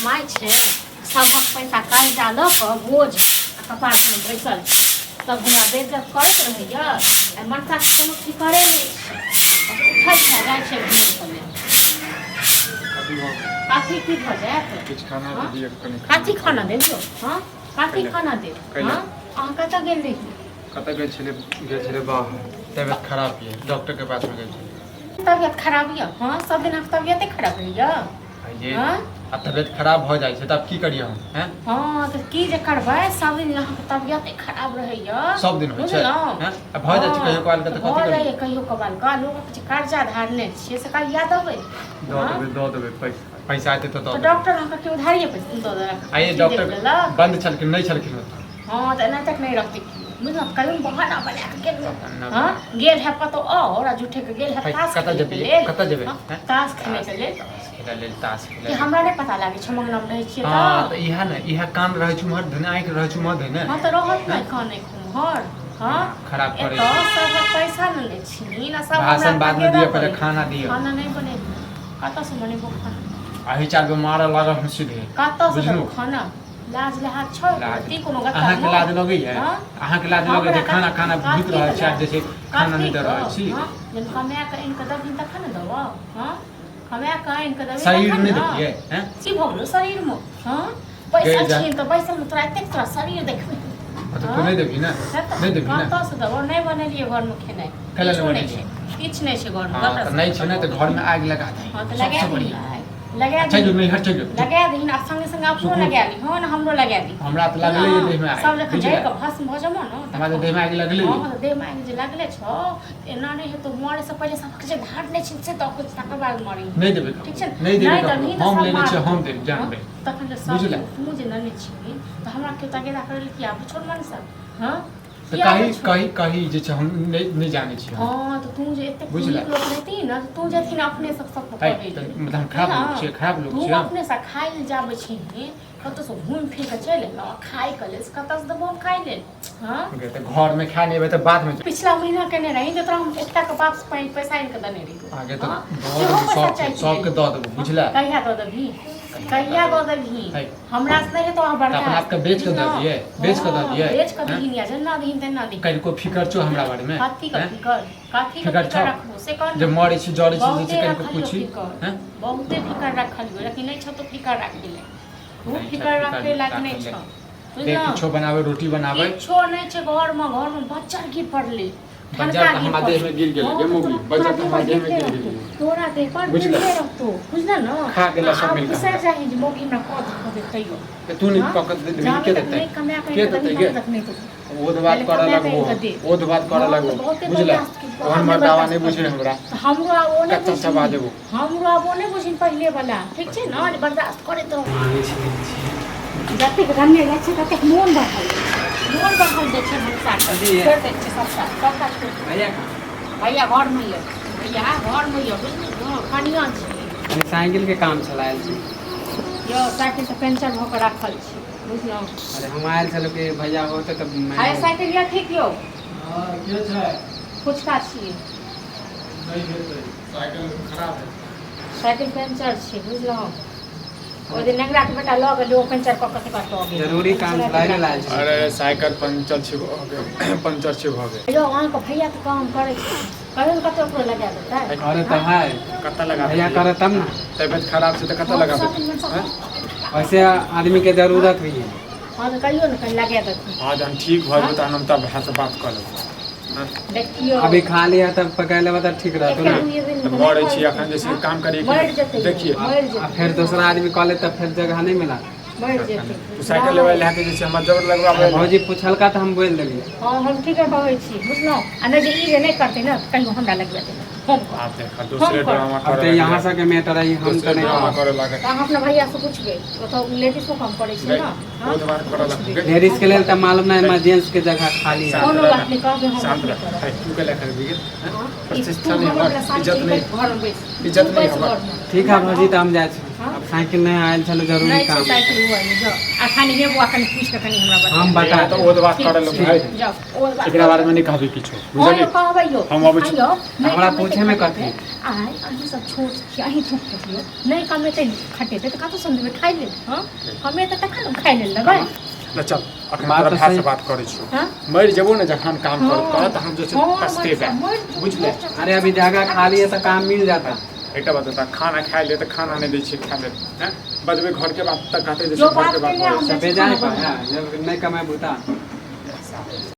कमाइ छै, सभक पैसा कर्जा लऽ कऽ बोझ आ कपार पर बैसल छै। सब हमरा बेइज्जत करैत रहैया आ मनसाके कोनो फिकरे नहि छै। बस उठै छै आ जाइ छै घूमैके लेल। कथी भऽ गेल? कथी की भऽ जायत? किछु खाना हँ? तऽ दिअ कनि खाना। कथी खाना देब यौ? हँ, कथी कैला। खाना देब? कैला। हँ, अहाँ कतऽ गेल रही? कतऽ गेल छलै? गेल छलै बाहर, तबियत खराब यऽ, डॉक्टरके पासमे गेल छलै। तबियत खराब यऽ? हँ, सब दिन अहाँके तबियते खराब रहैया? ये हँ? आ तबियत खराब भऽ जाइ छै तऽ आब की करियै हम? हैं? हँ, तऽ की जे करबै, सब दिन अहाँके तबियते खराब रहैया। सब दिन होइ छै? बुझलहुँ? हैं? आ भऽ जाइ छै कहियो काल के, तऽ कथी भऽ करियै? जाइए कहियो कभार कऽ। लोकक जे कर्जा धारने छियै से कहिया देबै? दऽ हँ? देबै, दऽ देबै। पैसा पैसा एतै तऽ दऽ तऽ देबै। डॉक्टर अहाँके के उधारिये पैसा दऽ देलक? आ ये की डॉक्टर देख लेलक? बन्द छलखिन, नहि छलखिन ओतऽ। हँ, तऽ एना तक नहि रहतै केओ, बुझलहुँ? कहियो बहाना बना कऽ गेल। बहाना। हँ, गेल है कतहु आओर आ झूठे के गेल है है, ताश कतऽ खेलैके जेबै? लेल। कतऽ जेबै? हँ, हैं? ताश खेलैके लेल। ताश खेलै लेल, ताश खेलै कि लेल। हमरा नहि पता लागै छै, मंगनामे रहै छियै। हँ तऽ तऽ इएह ने, इएह कान रहै छै उम्हर धने, आँखि रहै छै उम्हर धने। हँ, तऽ रहत नहि कान आँखि उम्हर? हँ। खराब करै एतऽ छै। सबक पैसा ने लै छी ने सब हमरा भाषण बादमे तगेदा दिअ, पहिले करै। खाना दिअ। खाना नहि बनेलियै, कतऽसँ बनेबो खाना? अही चालमे मारऽ लागल हम सीधे। कतऽसँ बुझलहुँ? देबो खाना? लाज लिहाज छौ? लाज ती कोनो गत्ता अहाँके लाज लगैया? हँ? अहाँके लाज लगैया जे हमरा खाना कथी- खाना भूत कथी रहल के छी आ लाज? जे छै खाना नहि कथी दऽ रहल के? छी। हँ? जहन कमा कऽ आनि कऽ देबही तखन ने देबौ। हँ, कमा कऽ आनि कऽ देबही शरीर तखन नहि ने। देखियै? हैं? की भऽ गेलौ शरीरमे? हँ, बैसल गै जा। छी तऽ बैसलमे तोरा एतेक तोरा शरीर देखबही। तऽ तू नहि देबही ने? है तऽ नहि देबही ने? कतऽसँ देबौ? नहि बनेलियै घरमे खेनाइ। कैला नहि किछो नहि बनेलियै? छै, किछु नहि छै घरमे। हँ गटर तऽ नहि छै ने तऽ घरमे आगि लगा दही। हँ, तऽ लगा सबसँ दही। बढ़िआँ लगा चलि जो दही। नैहर, चलि जो। लगा दही आ संगे संगे अपनो सुकून। लगा ली। हँ ने, हमरो लगा दी। हमरा तऽ लागले ये देहमे आगि। सब जखन बुझले? जरि कऽ भस्म भऽ जेबो ने। हमरा तऽ देहमे आगि लगले ये। हँ, तऽ देहमे आगि जे लागले छौ, एना नहि हेतौ। मरे से पहिले सबके जे धार नहि छै से दऽ कऽ तकर बाद मरी। नहि देबै। ठीक छै ने? नहि देबै नहि ककरो। देबही तऽ हम सब लेने छियै, मारतौ। हम देब जानबै। हँ, तखन जे सब बुझले? तू जे लेने छिही तऽ हमरा केओ तगेदा करै लए किया आबै छौ मनसा? हँ, तऽ किया कही आबै छौ? कही कही जे छै, हम नहि नहि जानै छियै हम। हँ, तऽ तू जे एतेक बुझले? नीक लोक रहिती ने तऽ तू जेथिन अपने सब सब है, करै। तऽ मतलब हम खराब लोक छियै? खराब लोक तू छियै हम? अपने से खाय लए जाबै छिही, कतौ से घूमि फिर कऽ चलि एलहुँ आ खाय के लेल कतऽ से देबो हम खाय लेल? हँ। गे, तऽ घरमे खाय नहि एबै तऽ बादमे पिछला महीना केने रही तऽ तोरा हम एकटा के बाप से पैसा आनि कऽ देने रहियौ। आगे तऽ हँ? दऽ सेहो देबो पैसा सबके। चाही। सबके दऽ देबो, बुझले? कहिया दऽ देबही? कहिया दऽ देबही? है। हमरा से नहि हेतौ अहाँ तऽ अपना बर्दाश्त। आपके बेच कऽ दऽ बुझलहुँ? दियै? बेच कऽ दऽ हँ, दियै? बेच कऽ हैं? दही या जेना दही तेना दही। कनिको फिकर छौ हमरा बारेमे? कथी के हैं? फिकर? कथी के फिकर फिकर छौ? रखबो से कह जे ने। मरै छी जरै छी जे छै बहुते कनिको रखलियौ पूछी। फिकर। हैं? बहुते फिकर रखलियौ, लेकिन नहि छौ तो फिकर राखै ले। तू नहि छौ फिकर फिकर रखै लायक नहि राखै छौ। ले। देख, बुझलहुँ? किछो बनाबै, रोटी बनाबै। किछो नहि छै घरमे। घरमे बच्चर गिर पड़लै। बज्जर तऽ हमरा देहमे गिर गेलै। गे मौगी, बज्जर तऽ हमरा देहमे गिर गेलै। तोरा देह पर बुझले? गिरले रहतो, बुझल ने? खा गेला सब आब मिलके बिसरि हमरा। जाही जे मौगी हमरा कऽ देतौ तैयो। तऽ तू नहि हँ? कऽ कऽ देबही, जाबे के तक देतै? नहि कमा कऽ के आनि कऽ देतै देबही गे? तब तक नहि देबौ। ओध बात पहिले करऽ कमा कऽ लगबो। आनि कऽ दे। ओध बात करऽ हँ, तऽ लगबो। बहुते बुझले? बर्दाश्त केलको, ओहन आब नहि मर्दावा बर्दाश्त नहि बुझे करबै। हमरा। तऽ हमरो आब ओ नहि कच्चा चबा बुझही। देबो। हमरो आब ओ नहि बुझही पहिले वाला। ठीक छै ने? जे बर्दाश्त करैत रहो। मांगै छी दै छी। जतेक रन्ने जाइ छै ततेक मोन बढ़ल जाइ छै, मोन बढ़ल जाइ छै। भनसाके छोड़ि दै छियै सबटा, सबटा छोड़ि दै। भैया कहाँ? भैया घरमे यऽ, भैया घरमे यऽ, बुझली ने? कनिआँ छी। कनि साइकिल के काम छल, आयल छी। यौ, साइकिल तऽ पंचर भऽ कऽ राखल छै, बुझलहुँ? अरे, हम आयल छलहुँ कि भैया होते तऽ अरे, साइकिल यऽ ठीक यौ? हँ, के छै? फुचका छियै। नहि हेतै, साइकिल खराब है। साइकिल पंचर छै, बुझलहुँ? ओहि दिन नेंगराके बेटा लऽ गेल, ओ पंचर कऽ कऽ तकर लऽ गेल। जरूरी काम छल, आयल आयल छी। अरे, साइकिल पंचर छै भऽ गेल, पंचर छै भऽ गेल। यौ, अहाँके भैया तऽ काम करै छै, कहियो ने कतौ ओकरो लगा देतै। करे तऽ है। कतऽ लगा? भैया करे तब ने। तबियत खराब छै तऽ कतऽ हँ, लगाबै? सब दिन सब हैं? वैसे आदमी के जरूरत भी है। हँ, तऽ कहियो ने कहीं लगा देथिन। हँ, जहन ठीक भऽ जेबै तहन हम तब भाय से बात कऽ लेबै। हैं? देखियौ। अभी खा लिया तब पका लेबा तऽ ठीक रहतो एके ने। दुइए दिन तऽ मरै छी अखन जे छै, काम करियै कि मरि जेतै। देखिए। मरि आ जेतै। फेर दोसरा आदमी कऽ ले तऽ फेर जगह नहीं मिला। मरि जेतै। तू साइकिल लेबै लए के जे छै हमरा जबर लगबाबै। भौजी पूछलका तऽ हम बोलि देलियै। हँ, हम ठीके कहै छी, बुझलहुँ? आ नहि जे ई जे नहि करतै ने तऽ कहियो हमरा लगबे देबै, हम करब। आब देख, दोसरे हम करब। ड्रामा अब करे तऽ यहाँ लागल। सबके मैटर है, हम दोसरे तऽ नहीं ड्रामा कहब। करे लागल। तऽ अहाँ अपना भैयासँ पुछबै, ओतऽ लेडीजो काम करै छै ने। हँ? ओध बात करे लागल। लेडीज के लेल तऽ मालूम नहीं, हमरा जेंट्स के जगह खाली है। शांत कोनो रह बात नहि, कहबै हम शांत अपने रह। करब। है, तू के खरीदी गेल? हैं? हँ? ई प्रतिष्ठा तू नहीं हमर हमर, वला साड़ी इज्जत चीज नहीं। घरमे बैस। इज्जत तू नहीं बैस हमर। घरमे। ठीक है भौजी, तऽ हम जाइ छी। हँ? आब साइकिल नहि आयल छलै जरूरी नहि छै काम। साइकिल हुआ नहि, जाउ। आ खाली हे बौआ, कनि पूछि कऽ कनि हमरा बता। हम बता तऽ ओ तऽ बात करऽ लोग भाइ। जाउ, ओ बात। एकरा बारे मे नहि कहबी किछो। हँ बुझलियै? यौ, कहबै यौ। हम अबै छी। आइ यौ, नहि हमरा कमेतै पूछैमे खटेतै। कथी? आइ अहीं सब छोट छी, अहीं थूक दियौ। नहि कमेतै खटेतै तऽ कतऽसँ हम देबै खाइ लेल? हँ, कमेतै तखन ने खाइ लेल देबै। ल चल, अखन बात तोरा तऽ भाय से सही। बात करै छियौ। हँ। मरि जेबो ने जखन काम करत हँ। करत, हम जे छै हँ, पछतेबै। मरि जेबो। बुझले? अरे, अभी जगह खाली है तऽ काम मिल जाता। एकटा बात बता, खाना खाय ले तऽ खाना नहि दै छियै खाय लेल। हैं, बजबै घरके बात तऽ कहतै जे जो छै घरके बात बात केने हम करै तऽ बेजाय पर है जब नहि कमेबू तऽ। छै।